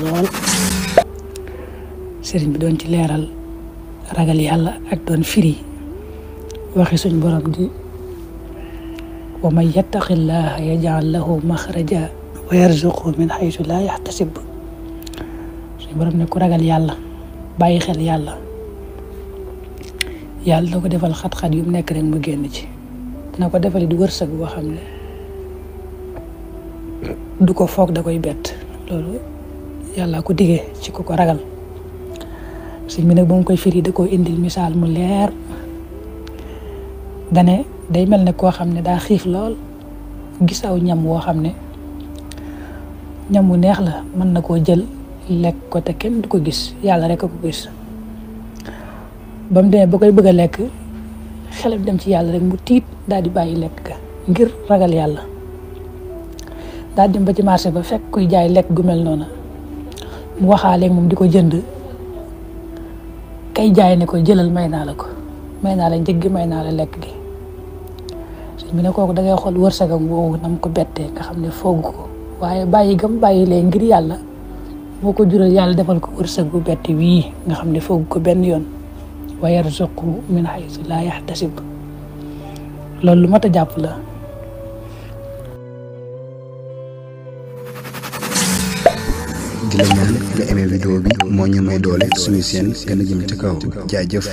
lool sëriñ bi doon ci leeral ragal yàlla ak doon firi waxi suñ borom di wa man yattaqillaha yaj'al lahu maxraja wa yarzuqhu min haythu la yaxtasib suñ borom ne ku ragal yàlla bàyyi xel yàlla yàlla da ko defal xat-xat yu mu nekk rek mu génn ci dina ko defali di wërsëg boo xam ne du ko foog da koy bett loolu yàlla ko digee ci ku ko ragal sëñ bi nag ba mu koy firi da koo indil misaal mu leer dane day mel ne koo xam ne daa xiif lool gis aw ñam woo xam ne ñam wu neex la mën na koo jël lekk ko te kenn du ko gis yàlla rek a ko gis ba mu demee ba koy bëgg a lekk xelam dem ci yàlla rek mu tiit daal di bàyyi lekk ka ngir ragal yàlla daal dem ba ci marché ba fekk kuy jaay lekk gu mel noona mu waxaaleeg moom di ko jënd kay jaay ne ko jëlal may naa la ko may naa la njëg gi may naa la lekk gi suñ bi ne kooku da ngay xool wërsëgam woowu nam ko bettee nga xam ne foogu ko waaye bàyyi gam bàyyi lee ngir yàlla moo ko jural yàlla defal ko wërsëg bu bett wii nga xam ne foogu ko benn yoon wa yarzuqhu min haythu la yahtasib loolu lu mat a jàpp la. di la ñaan nga aimé vidéo bi moo ñu may doole suñu seen gën a jëm ci kaw jaajëf.